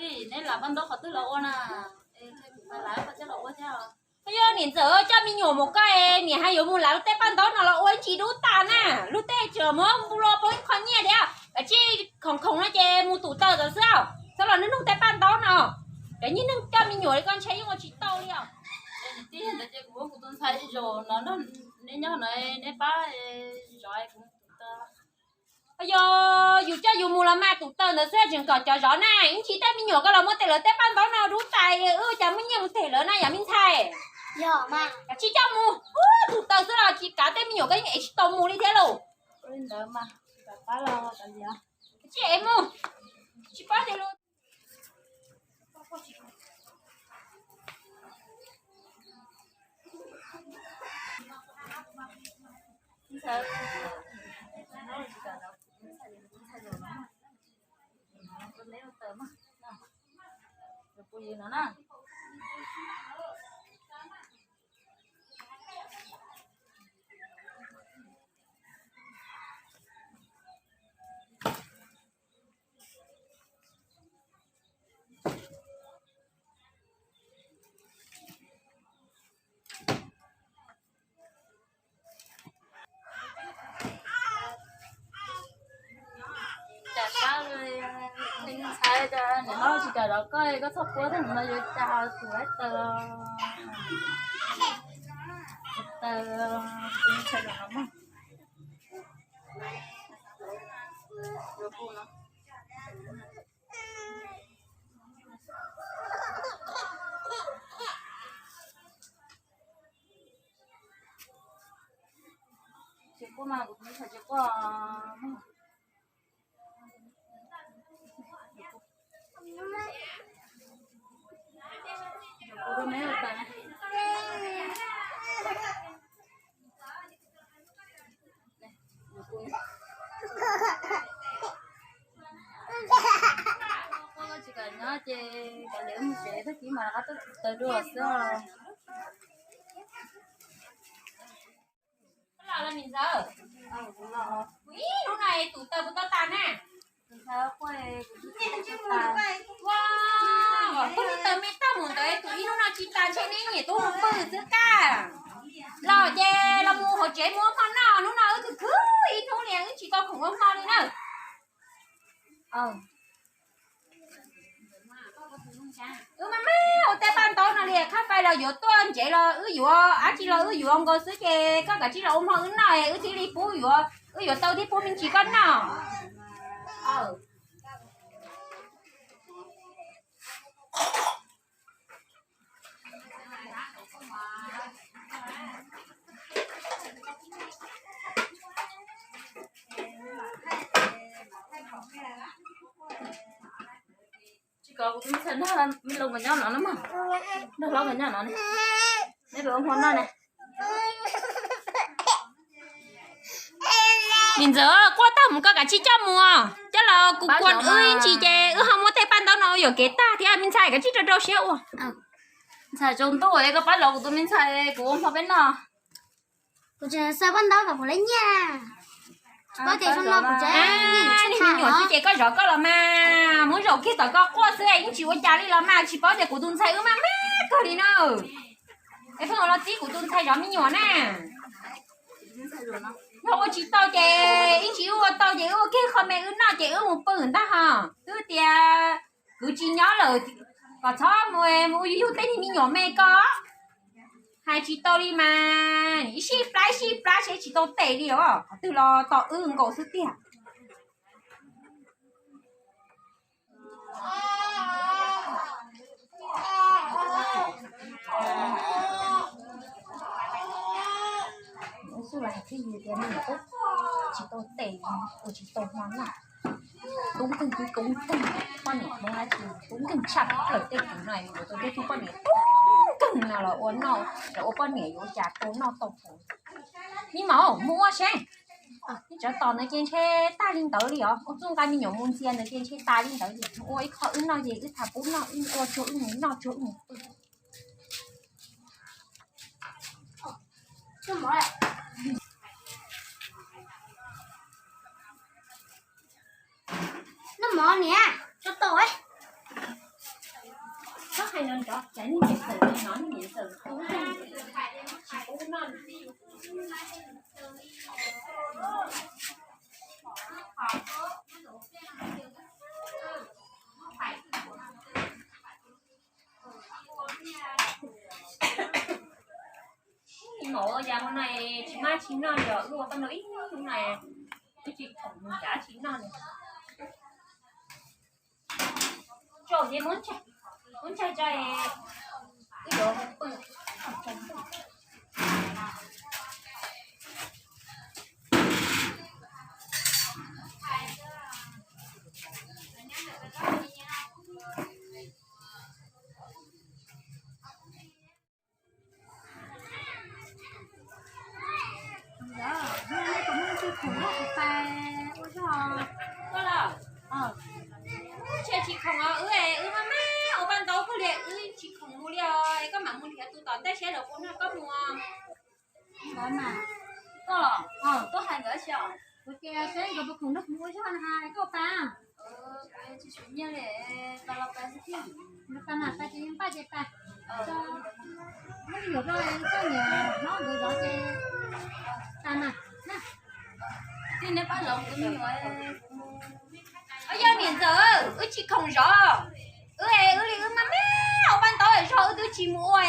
Neb lam paj ntaub qhov twg los ua na? Yog niam ntxawm coj me nyuam mus koj es niam hais yuav mus lawv tej paj ntaub no los ua ib ntsis dub tas na. Lub tej tseem muab npu lua poob ib qho nyiaj thiab, kav tsij khoom khoom no ces mus tus taw ntawd xwb. Txhob los nug tej paj ntaub no, cov niag neeg coj me nyuam li koj ntshe yeej ua tsis tau li os. Kuv muab kuv tus ntxhais zaum no, neb nyob no, neb pab zov kuv tus taw. Yog yus coj yus mus los mas tus taw ntawd xwb tseem kom cov zov na, ib ntsis tej me nyuam koj los muab tej lawv tej paj ntaub no dub tas, wb cas muaj nyiaj mus them lawv na yom me ntxhais. Kav tsij coj mus, tus taw xwb los tsis kav tej me nyuam koj yeej ev tsis tau mus li thiab lauj. Kav tsij ev mus, tsis pab tias lus. Cas kab li ntxhais, niam hlob tsis kam zov koj, koj txhob quaj, thaum no yuav cas tus laib taw, taw, ntxhais los mog. Tsis quaj mas, kuv tus ntxhais tsis quaj. Tsis kam nyob ces kav liam mus tsev, tag kis mas rov qab tuaj taw dua xwb. Los los niam ntxawm, kuv ib hnub no tus taw puas tau tas na? Ua, koj tus taw me tag mus ntawd tus ib hnub no tsis tas ntshe neb niam tub mus pw xwb kag. Los ces los mus hauv tsev mus ua hmo noj, hnub no wb khwv khwv ib hnub li wb tsis tau khoom ua hmo li na. Wb maj mam ua tej paj ntaub no li, qhab fais los yuav tuaj ntsev los wb yuav, dab tsi los wb yuav nkaus xwb ces koj kav tsij los ua hmo wb noj, wb thiaj li pub yuav, wb yuav tau thiab pub me ntsis koj noj. Tsis kom kuv tus ntxhais nrog me lus nkawd nyob no na mog, nrog hlob nkawd nyob no ne, neb pem ua hmo noj ne. Niam ntxawm, quaj tag mus koj kav tsij coj mus, coj los kuv kuas wb ib ntsis ces wb ho muab tej paj ntaub no yuam kev tag thiab me ntxhais, kav tsij rau rau siab ua. Ntxhais tsaus ntuj es koj pab zov kuv tus me ntxhais, kuv ua hmo peb noj. Kuv tseem xav paj ntaub kom kuv lab nyiaj. Paub tias zoo no kuv tseem, me nyuam xwb ces koj zov koj los mas, muab zaum kiag tom koj quaj xwb yeej tsis ua cas li los mas, tsis paub tias kuv tus ntxhais wb maj maj kawg li na. Es pheej los txib kuv tus ntxhais zov me nyuam na. Yog ua tsis tau ces ib ntsis wb ua tau ces wb ua kiag qho me wb noj ces wb mus pw ntag ho. Twb tias kwv tsis nyob lawm, kom txhob mus mus yug tej niag me nyuam me ko. Hais tsis tau li mas, ib sij plab ib sij plab seb tsis tau tes li os, qhov twg los tos wb nkaus xwb tiag. Ua xub las hais thiab yus tias me nyuam tub tsis tau tes, ua tsis tau hmo noj. Tub nkeeg twb tub nkeeg, poj niam hmoob dab tsi tub nkeeg tshaj plaws tej kwv no, yuav tau tej tug poj niam tub nkeeg no los ua noj, los ua poj niam yuav ua cas tau noj tau haus. Me maum mus ua seb, nej tsov tom ntawd ces ntshe tag li ntawd li os, ua txuj nqa me nyuam mus ntxias ntawd ces ntshe tas li ntawd li. Ua ib qho wb noj ces wb tham pub noj, wb ua tsuag wb mus noj tsuag wb mus pw. Noj mov niam, tso tau. Nim no cas hmo no tsis muaj dab tsi noj li os, wb ua tau ib hnub no wb tsis khoom mus cav dab tsi noj li. Tso ces muab ntsaig, muab ntsaig tso, wb yuav pw. Hnub no nej puas muaj ib tug khoom nrog kuv pais ua zog? Koj los? Tsis khoom os, wb, wb maj maj ua paj ntaub kawg li, wb tsis khoom mus li os, koj mam mus nrhiav tus tom ntej seb lawv puas nrog koj mus. Ntawd mas, koj los, koj hais ntawd xyov. Kuv tias seb nkawd puas khoom nrog kuv mus ua zog na, koj pais. Tsis tshuav nyiaj li, pais los pais xwb thiab. Pais mas pais ces yeej npaj ces pais. Muab me nyuam rau koj niam hlob nkawd zov ces pais mas. Tij neb pab zov kuv me nyuam. Yog niam ntxawm, wb tsis khoom zov. Wb, wb li wb maj maj ua paj ntaub zog wb twb tsis mus ua,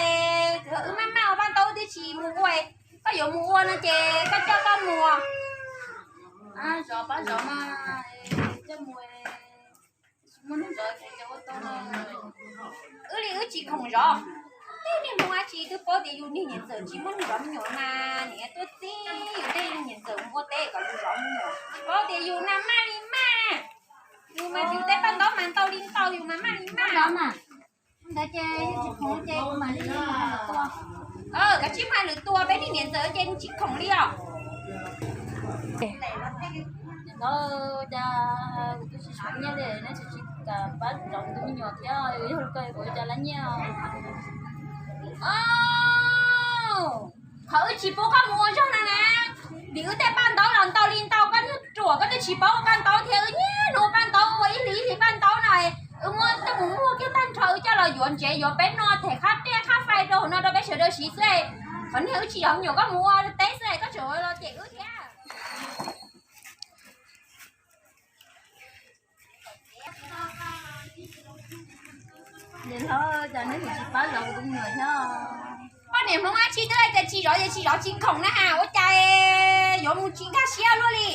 wb maj maj ua paj ntaub wb twb tsis mus ua. Koj yuav mus ua no ces koj coj koj mus. Zov pab zov mas, coj mus. Muaj neeg zov ces ua tau. Wb li wb tsis khoom zov. Tej niag hmoob dab tsi twb paub tias yus niag niam ntxawm tsis muaj neeg zov me nyuam mas niam tuaj txib yus tej niag niam ntxawm mus ua teb kom yus zov me nyuam. Paub tias yus na maj li maj, yus mas yus tej paj ntaub mas ntau li ntau, yus mas maj li maj. Ntawd ces yus tsis khoom ces kuv mam li tua. Kav tsij mas lwm tua, peb niag niam ntxawm ces tsis khoom li os. Ntawd cas kuv twb tsis tshuav nyiaj li, neb tsis kam pab zov kuv tus me nyuam thiab, yog li ko kuv ua cas lab nyiaj. Qhov wb tsis pub koj mus ua zog no na, vim wb tej paj ntaub los ntau li ntau, koj niag ruam koj twb tsis paub ua paj ntaub thiab, wb niaj hnub ua paj ntaub ua ib hlis ib hlis paj ntaub no, wb muab tej mus muag kiag tag nrho wb coj los yuav ntsev yuav peb noj them qab riaj qab fais rau hauv no rau peb sawv daws siv xwb. Qhov niag wb tsis zov me nyuam koj mus ua teb xwb koj tseem ua los cem wb thiab. Niam hlob, cas neb tsis pab zov kuv tus me nyuam thiab? Poj niam hmoob dab tsi twb hais tias tsis zov ces tsis zov, tsis khoom na has, ua cas yuav mus tsis nkag siab luaj li.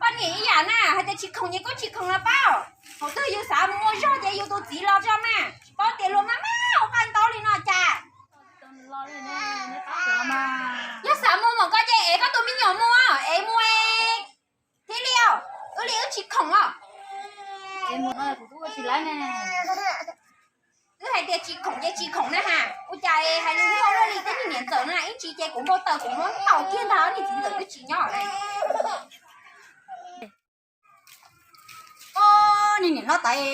Poj niam ib yam na, hais tias tsis khoom ces kuj tsis khoom los pab. Thaum twg yus xav mus ua zog ces yus tus txiv los tso mas, tsis paub tias luag maj maj ua paj ntaub li no cas. Yog xav mus mas koj ces ev koj tus me nyuam mus, ev mus thiaj li os, wb li wb tsis khoom os. Wb hais tias tsis khoom ces tsis khoom na has, ua cas hais lus luaj luaj li, tej niag niam ntxawm no ib ntsis ces kuv npau taws kuv muab ntaus kiag ntag, niag txiv ntxawm twb tsis nyob na. Ob niag niam hlob, tais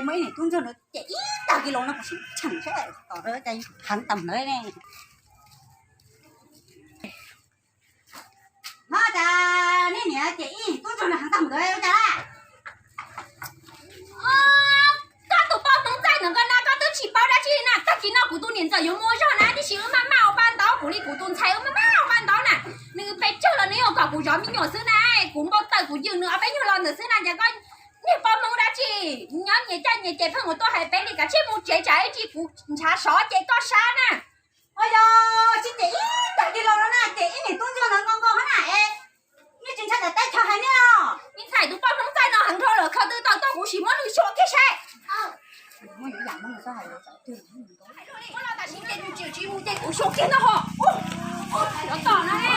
muaj ib niam tub ntsuag ntawd ces ib tag kis los no kuv sim cheem seb tom rau cas heev tag ntawd ne. Hlob, cas niag niam ces ib niam tub ntsuag no heev tag ntawd ua cas lawm? Koj tus poj Hmoob Txaij ntawm koj na, koj twb tsis paub dab tsi na. Tag kis no kuv tus niam ntxawm yuav mus ua zog na, tiam sis wb maj maj ua paj ntaub, kuv li kuv tus ntxhais wb maj maj ua paj ntaub na. Nws pes tsawg los nws yuav kom kuv zov me nyuam xwb na. Kuv npau taws kuv yws nws ob peb nyuag los ntawm xwb na, cas koj niag poj Hmoob dab tsi nyob nyias caj nyias ces pheej mus tuaj hais peb li. Kav tsij mus tsev tsam ib tsam kuv ntshav sov ces koj sab na. Ua yog tsis ces ib tag kis los no na ces ib niam tub ntsuag ntawd nko nko hab na es, nej tsis ntshai tsam teb chaws hais nej os? Me ntxhais, tus poj Hmoob Txaij no heev dhau lawm, qhov twg tau tuaj kuv sim muab nws xyuas kiag saib. Muab yam muab nws xyuas hais los tam sim ces nws tsis mus ces kuv xyuas kiag ntag ho. Los tom no ne.